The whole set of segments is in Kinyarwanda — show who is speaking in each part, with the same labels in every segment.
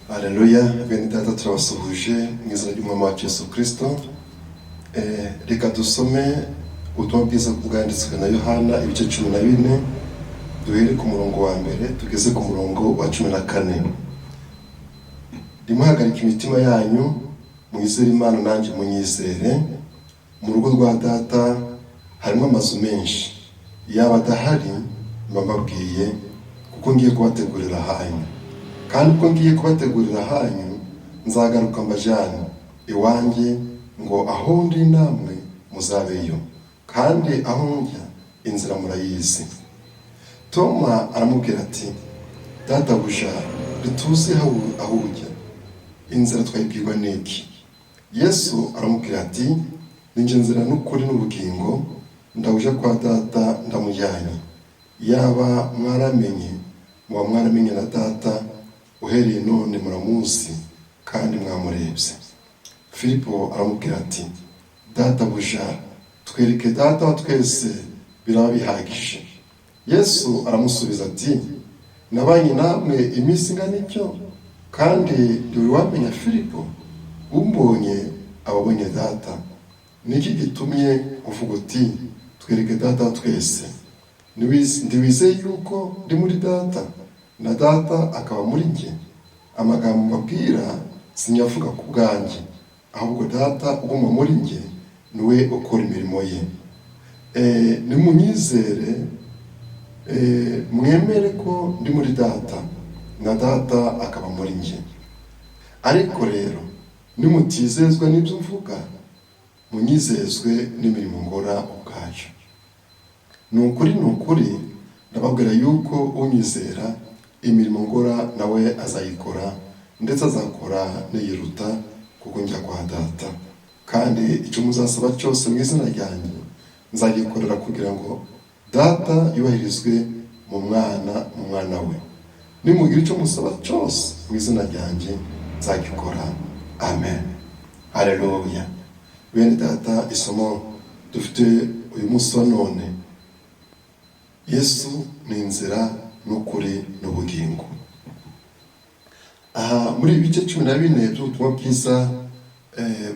Speaker 1: Haleluya, bene data, turabasuhuje mu izina ry'Umwami wacu Yesu Kirisito. Reka dusome ubutumwa bwiza bwanditswe na Yohana, ibice 14, duhere ku murongo wa mbere tugeze ku murongo wa 14. Ntimuhagarike imitima yanyu, mwizere Imana, nanjye munyizere. Mu rugo rwa Data harimo amazu menshi, yaba adahari mba mbabwiye, kuko ngiye kubategurira ahanyu. Kandi ubwo ngiye kubategurira ahanyu, nzagaruka mbajyane iwanjye, ngo aho ndi namwe muzabeyo. Kandi aho njya inzira murayizi. Toma aramubwira ati: "Databuja, ntituzi aho ujya, inzira twayibwirwa n'iki?" Yesu aramubwira ati: "Ninjye nzira n'ukuri n'ubugingo, ndawuja kwa Data ndamujyanye. Yaba mwaramenye, muba mwaramenye na Data. Uhereye none muramuzi kandi mwamurebye." Filipo aramubwira ati: "Databuja, twereke Data wa twese, biraba bihagije." Yesu aramusubiza ati: "Nabanye namwe iminsi ingana ityo, kandi ntiwamenya, Filipo? Umbonye aba abonye Data. Niki gitumye uvuga uti: 'Twereke Data wa twese'? Ntiwizeye yuko ndi muri Data na Data akaba muri njye? Amagambo mbabwira sinyavuga ku bwanjye, ahubwo Data uguma muri njye niwe ukora imirimo ye. Nimunyizere, mwemere ko ndi muri Data na Data akaba muri njye. Ariko rero nimutizezwa n'ibyo mvuga, munyizezwe n'imirimo ngora ubwayo. Ni ukuri, ni ukuri, ndababwira yuko unyizera, imirimo ngora nawe azayikora, ndetse azakora n'iyiruta, kuko njya kwa Data. Kandi icyo muzasaba cyose mu izina ryanjye, nzagikorera, kugira ngo Data yubahirizwe mu Mwana we. Nimugira icyo musaba cyose mu izina ryanjye, nzagikora." Amen, haleluya. Bene data, isomo dufite uyu munsi wa none: Yesu ni inzira n'ukuri n'ubugingo. Aha muri ibi bice 14 by'ubutumwa bwiza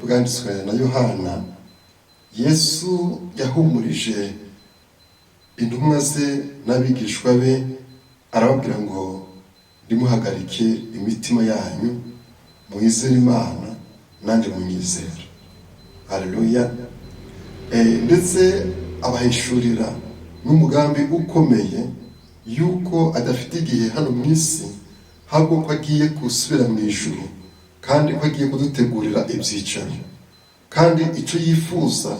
Speaker 1: bwanditswe na Yohana, Yesu yahumurije intumwa ze n'abigishwa be, arababwira ngo: "Ntimuhagarike imitima yanyu, mwizere Imana, nanjye munyizere." Haleluya. Ndetse abahishurira n'umugambi ukomeye yuko adafite igihe hano mu isi, ahubwo ko agiye gusubira mu ijuru, kandi ko agiye kudutegurira ibyicaro. Kandi icyo yifuza,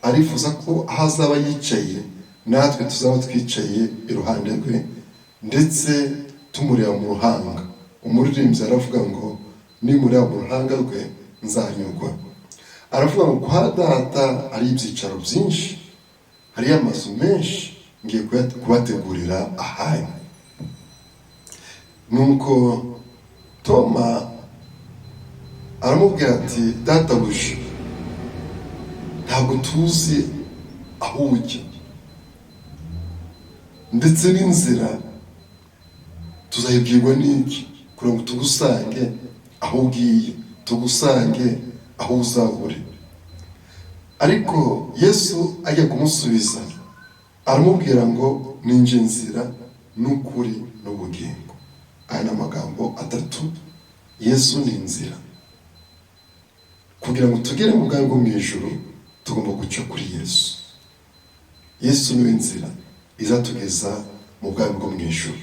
Speaker 1: arifuza ko aho azaba yicaye natwe tuzaba twicaye iruhande rwe, ndetse tumureba mu ruhanga. Umuririmbyi aravuga ngo: "Nimureba mu ruhanga rwe nzanyurwa." Aravuga ngo kwa Data hari ibyicaro byinshi, hariyo amazu menshi, ngiye kubategurira ahanyu. Nuko Toma aramubwira ati: "Databuja, ntabwo tuzi aho ujya, ndetse n'inzira tuzayibwirwa n'iki kugira ngo tugusange aho ugiye, tugusange aho uzaba uri?" Ariko Yesu ajya kumusubiza, aramubwira ngo: "Ninjye nzira n'ukuri n'ubugingo." Aya ni amagambo atatu. Yesu ni inzira. Kugira ngo tugere mu bwami bwo mu ijuru, tugomba guca kuri Yesu. Yesu niwe nzira izatugeza mu bwami bwo mu ijuru.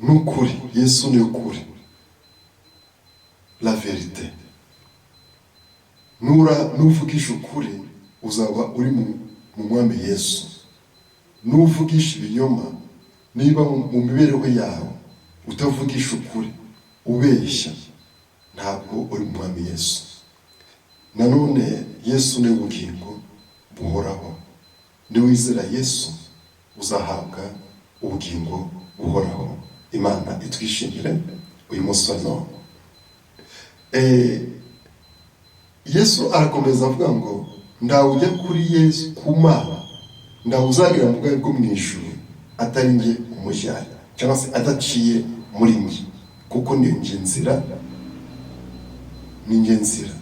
Speaker 1: N'ukuri, Yesu ni ukuri, la vérité. Nura nuvugisha ukuri, uzaba uri mu Mwami Yesu. Nuvugisha ibinyoma, niba mu mibereho yawe utavugisha ukuri, ubeshya, ntabwo uri mu Mwami Yesu. Nanone Yesu ni ubugingo buhoraho. Niwizera Yesu, uzahabwa ubugingo buhoraho. Imana itwishimire uyu munsi wa none. Yesu arakomeza avuga ngo ntawe ujya kuri Yesu, ku Mana, ntawe uzagera mu bwami bwo mu ijuru atari njye umujyanye, cyangwa se adaciye muri njye. Ku Kuko ni njye nzira, ni njye nzira,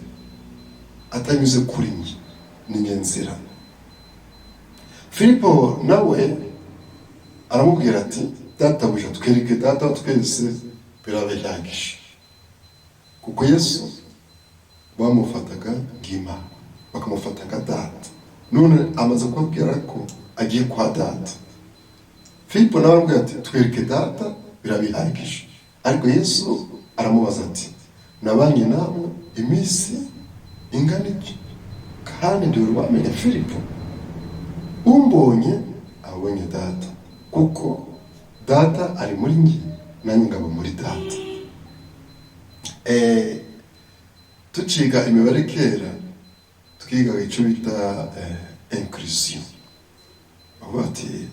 Speaker 1: atanyuze kuri njye, ni njye nzira. Filipo nawe aramubwira ati: "Databuja, twereke Data wa twese, birabihagije." Kuko Yesu bamufataga nk'Imana, bakamufata nka Data, none amaze kubabwira ko agiye kwa Data. Filipo nawe aramubwira ati: "Twereke Data, birabihagije." Ariko Yesu aramubaza ati: "Nabanye namwe iminsi ingana iki, kandi ntiwari wamenya, Filipo? Umbonye abonye Data, kuko Data ari muri njye, nanjye ngaba muri Data." Tuciga imibare kera, twigaga icyo bita inclusion. Bavuga ati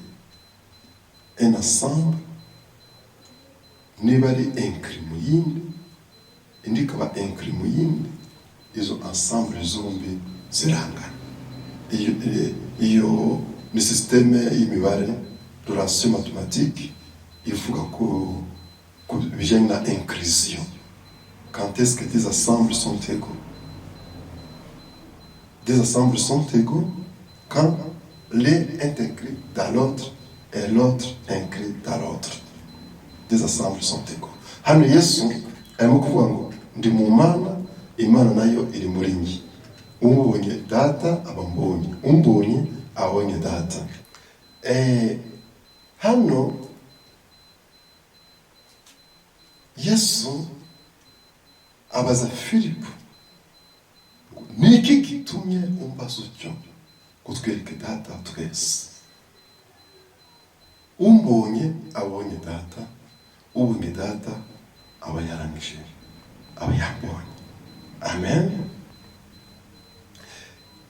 Speaker 1: un ensemble niba ari inclus mu yindi, indi ikaba inclus mu yindi, izo ensemble zombi zirangana. Iyo ni système y'imibare, relation mathématique, ivuga ku bijyanye na inclusion. Quand est-ce que des ensembles sont égaux? Des ensembles sont égaux quand l'un est inclus dans l'autre et l'autre inclus dans l'autre. Des ensembles sont égaux. Hano Yesu arimo kuvuga ngo: "Ndi mu Mana, Imana nayo iri muri njye. Ubonye Data aba mbonye, umbonye abonye Data." Hano Yesu abaza Filipo ngo: "Ni iki gitumye umbaza utyo ngo twereke Data twese? Umbonye abonye Data, ubonye Data aba yarangije, aba yambonye." Amen.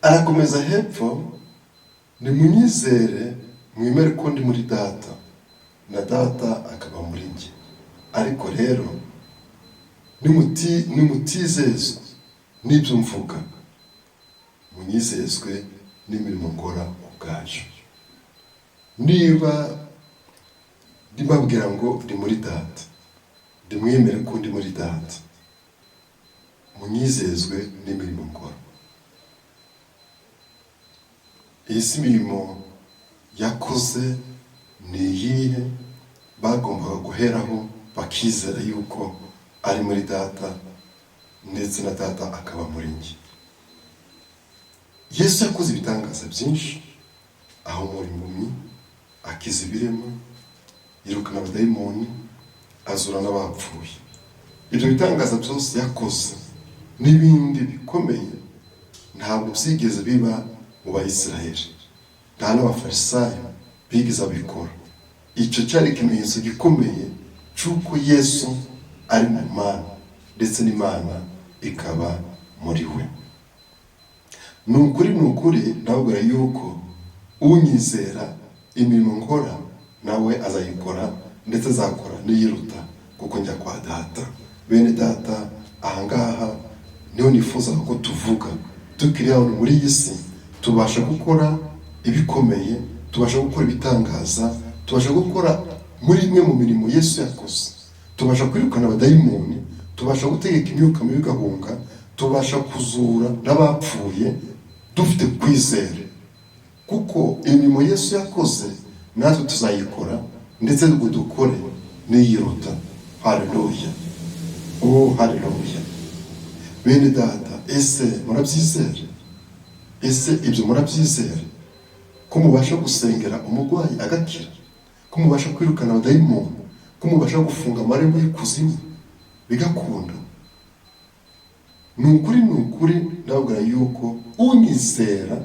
Speaker 1: Arakomeza hepfo: "Nimunyizere, mwemere ko ndi muri Data na Data akaba muri njye. Ariko rero nimutizezwa n'ibyo mvuga, munyizezwe n'imirimo ngora ubwayo." Niba ndibabwira ngo ndi muri Data, ndimwemere ko ndi muri Data, munyizezwe n'imirimo ngora. Iyi si imirimo yakoze ni iyihe bagombaga guheraho bakizera yuko ari muri Data ndetse na Data akaba muri njye? Yesu yakoze ibitangaza byinshi: ahumura impumyi, akiza ibirema, yirukana abadayimoni, azura n'abapfuye. Ibyo bitangaza byose yakoze n'ibindi bikomeye ntabwo byigeze biba mu Bayisiraheli, nta n'Abafarisayo bigeze babikora. Icyo cyari ikimenyetso gikomeye cy'uko Yesu ari mu Mana ndetse n'Imana ikaba muri we. Ni ukuri, ni ukuri, ndababwira yuko unyizera, imirimo nkora nawe azayikora, ndetse azakora n'iyiruta, kuko njya kwa Data. Bene Data, ahangaha niho nifuza ko tuvuga: tukiri hano muri iyi si, tubasha gukora ibikomeye, tubasha gukora ibitangaza, tubasha gukora muri imwe mu mirimo Yesu yakoze. Tubasha kwirukana abadayimoni, tubasha gutegeka imyuka mibi igahunga, tubasha kuzura n'abapfuye dufite kwizera, kuko imirimo Yesu yakoze natwe tuzayikora, ndetse ngo dukore n'iyiruta. Haleluya, oh haleluya! Bene Data, ese murabyizera? Ese ibyo murabyizera, ko mubasha gusengera umurwayi agakira, ko mubasha kwirukana abadayimoni, ko mubasha gufunga amarembo y'ikuzimu bigakunda? Ni ukuri, ni ukuri, ndababwira yuko unyizera,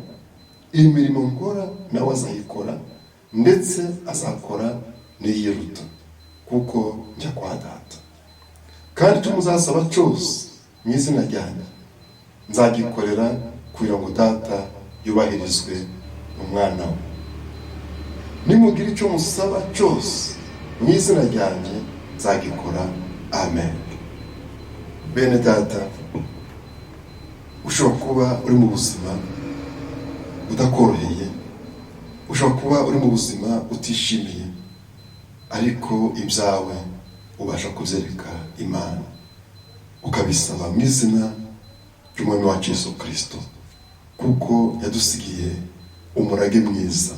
Speaker 1: imirimo nkora nawe azayikora, ndetse azakora n'iyiruta, kuko njya kwa Data. Kandi icyo muzasaba cyose mu izina ryanjye, nzagikorera, kugira ngo Data yubahirizwe mu Mwana we. Nimugira icyo musaba cyose mu izina ryanjye, nzagikora. Amen. Bene Data, ushobora kuba uri mu buzima budakoroheye, ushobora kuba uri mu buzima utishimiye, ariko ibyawe ubasha kubyereka Imana, ukabisaba mu izina ry'Umwami wacu Yesu Kirisito, kuko yadusigiye umurage mwiza,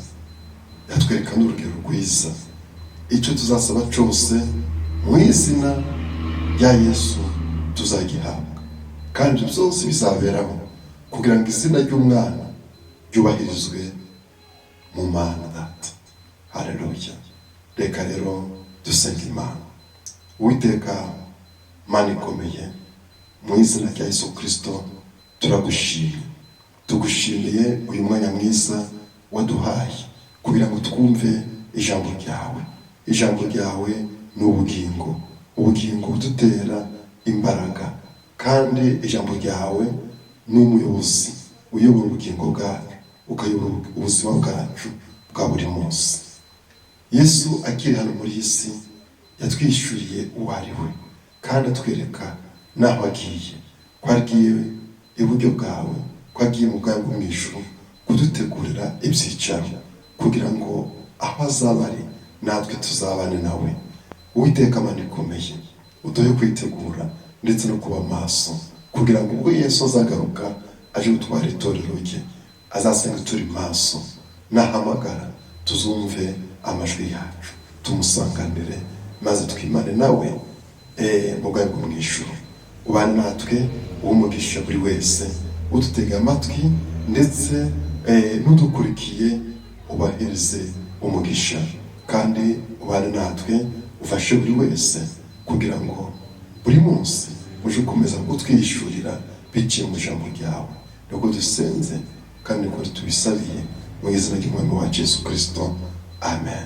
Speaker 1: yatwereka n'urugero rwiza. Icyo tuzasaba cyose mu izina rya Yesu tuzagihabwa, kandi ibyo byose bizaberaho kugira ngo izina ry'Umwana ryubahirizwe mu Mana Data. Haleluya. Reka rero dusenga Imana. Uwiteka Mana ikomeye, mu izina rya Yesu Kirisito turagushimye, tugushimiye uyu mwanya mwiza waduhaye kugira ngo twumve ijambo ryawe. Ijambo ryawe ni ubugingo, ubugingo budutera imbaraga, kandi ijambo ryawe ni umuyobozi uyobora ubugingo bwacu, ukayobora ubuzima bwacu bwa buri munsi. Yesu akiri hano muri iyi si yatwishyuriye uwo ari we, kandi atwereka n'aho agiye, ko agiye iburyo bwawe, ko agiye mu bwawe bwo mu ijuru kudutegurira ibyicaro, kugira ngo aho azaba ari natwe tuzabane nawe. Uwiteka Mana ikomeye, uduhe kwitegura ndetse no kuba maso, kugira ngo ubwo Yesu azagaruka aje gutwara itorero rye, azasenga turi maso, nahamagara tuzumve amajwi yacu, tumusanganire maze twimane nawe mu bwawe bwo mu ijuru. Ubane natwe, uwumugisha buri wese udutega amatwi ndetse n'udukurikiye, ubahereze umugisha, kandi ubane natwe, ufashe buri wese kugira ngo buri munsi uje ukomeza kutwishyurira biciye mu ijambo ryawe. Niko dusenze kandi niko tubisabiye mu izina ry'Umwami wacu Yesu Kirisito, amen.